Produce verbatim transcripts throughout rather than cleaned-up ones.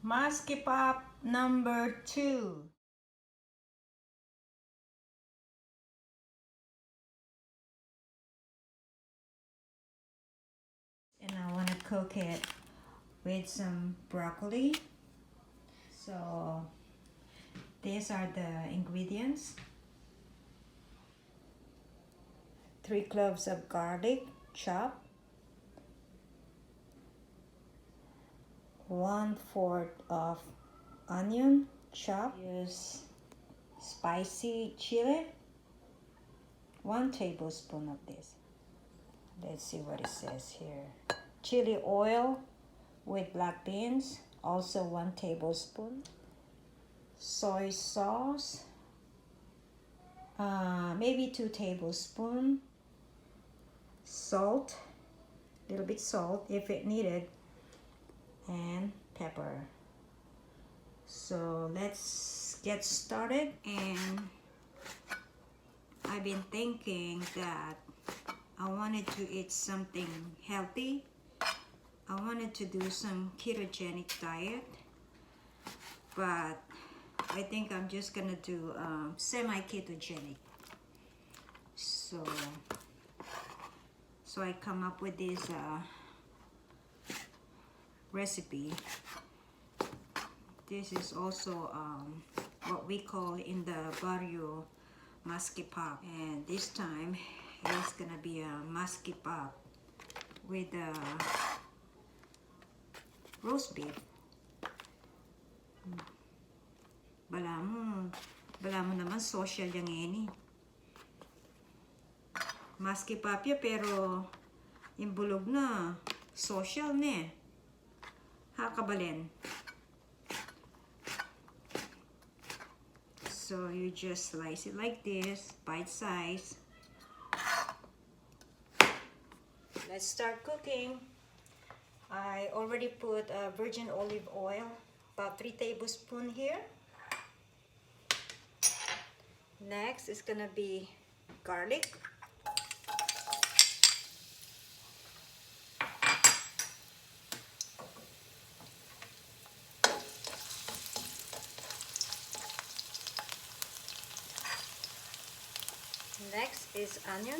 Maskipop number two. And I want to cook it with some broccoli. So these are the ingredients. Three cloves of garlic chopped, one fourth of onion chopped. Use spicy chili, one tablespoon of this. Let's see what it says here. Chili oil with black beans, also one tablespoon. Soy sauce, uh, maybe two tablespoon. Salt, little bit salt if it needed, and pepper. So let's get started. And I've been thinking that I wanted to eat something healthy. I wanted to do some ketogenic diet, but I think I'm just gonna do, um, semi-ketogenic. So, so I come up with this, uh, recipe. This is also, um, what we call in the barrio maskipop. And this time, it's gonna be a maskipop with, uh, roast beef. Balamu, balamu naman social yang ini. Maskipop ya, pero ing bulug na social, ne? Ha, kabalen. So you just slice it like this, bite size. Let's start cooking. I already put, uh, virgin olive oil, about three tablespoon here. Next is gonna be garlic. Next is onion.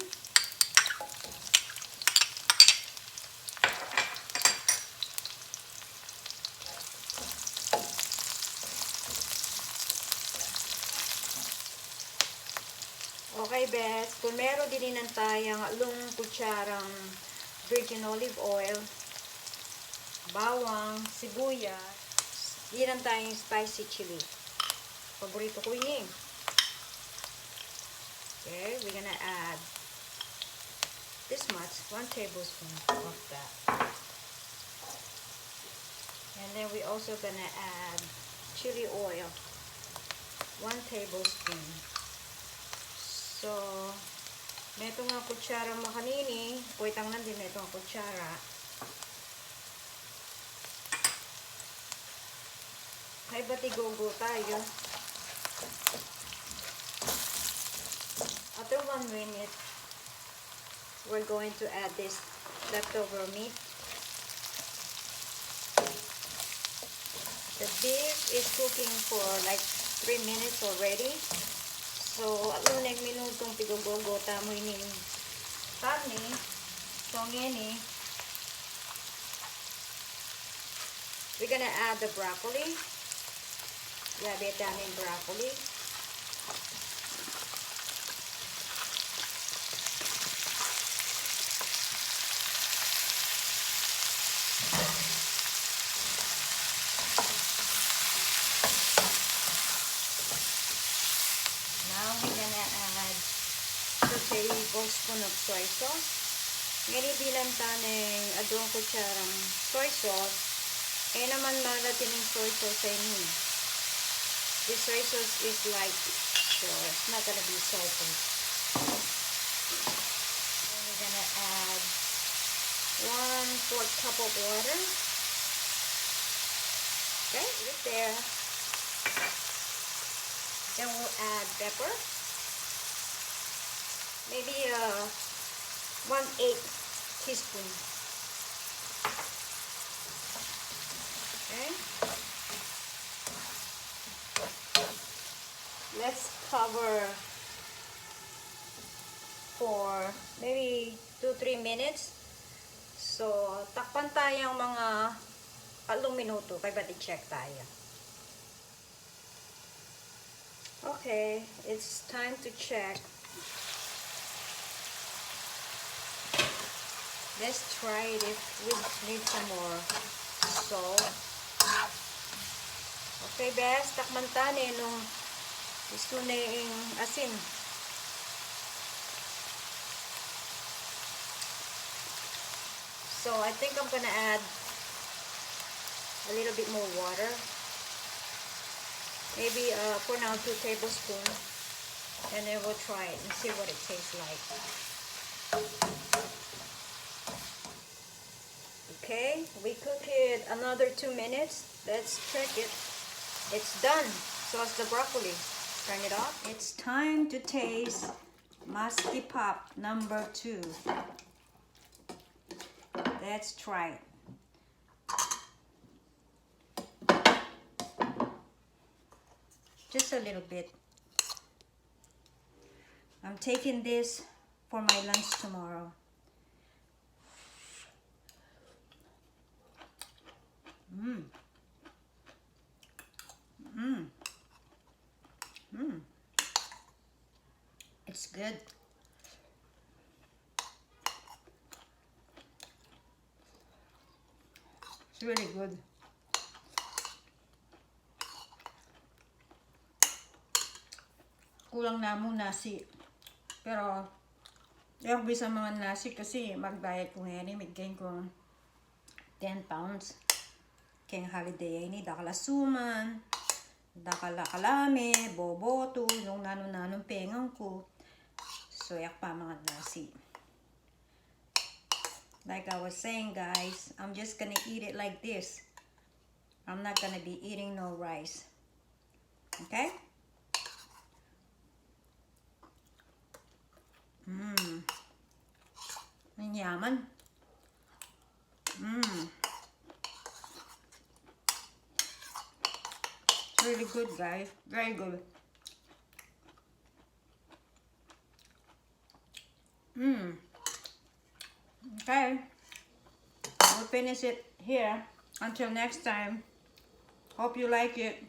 Okay, bes. Primero, dinan taya ing atlung kutsarang virgin olive oil, bawang, sibuyas. Dinan taya ing spicy chili. Paborito ku ini. Okay, we're gonna add this much, one tablespoon of that. And then we also gonna add chili oil, one tablespoon. So, metung a kutsara makanini, kuitang nandin metung a kutsara. Kaybat igogo taya. After one minute, we're going to add this leftover meat. The beef is cooking for, like, three minutes already. So, atlung minutung pigogogo tamu ining karne. So, ngeni, we're gonna add the broccoli. Yabe taya ing broccoli. Now we're gonna add two tablespoon of soy sauce. Ngeni dinan taya ing aduang kutsarang soy sauce. E naman malat ining soy sauce a ini. This soy sauce is light, so it's not gonna be salty. Then we're gonna add one fourth cup of water. Okay, right there. Then we'll add pepper. Maybe, uh, one eighth teaspoon. Okay. Let's cover for maybe two, three minutes. So, takpan taya ng mga tatlong minuto, kaybat i-check taya. Okay, it's time to check. Let's try it if we need some more salt. Okay, bes, takpan ta ne nung isu ne ing asin. So I think I'm gonna add a little bit more water. Maybe, uh, for now, two tablespoons. And then we'll try it and see what it tastes like. Okay, we cook it another two minutes. Let's check it. It's done. So is the broccoli. Turn it off. It's time to taste Musty Pop number two. Let's try it. Just a little bit. I'm taking this for my lunch tomorrow. Mm. Mm. Mm. It's good. It's really good. Kulang na mu nasi. Pero, e ku bisang mangan nasi kasi mag-diet ku ngeni, mag-gain ku ten pounds. Keng holiday a ini, dakal a suman, dakal a kalame, boboto, nung nanu-nanung pengan ku. So, e ku pamangan nasi. Like I was saying, guys, I'm just gonna eat it like this. I'm not gonna be eating no rice. Okay? Mm. Ang yaman. Mm. It's really good, guys. Very good. Mm. Okay. We'll finish it here. Until next time. Hope you like it.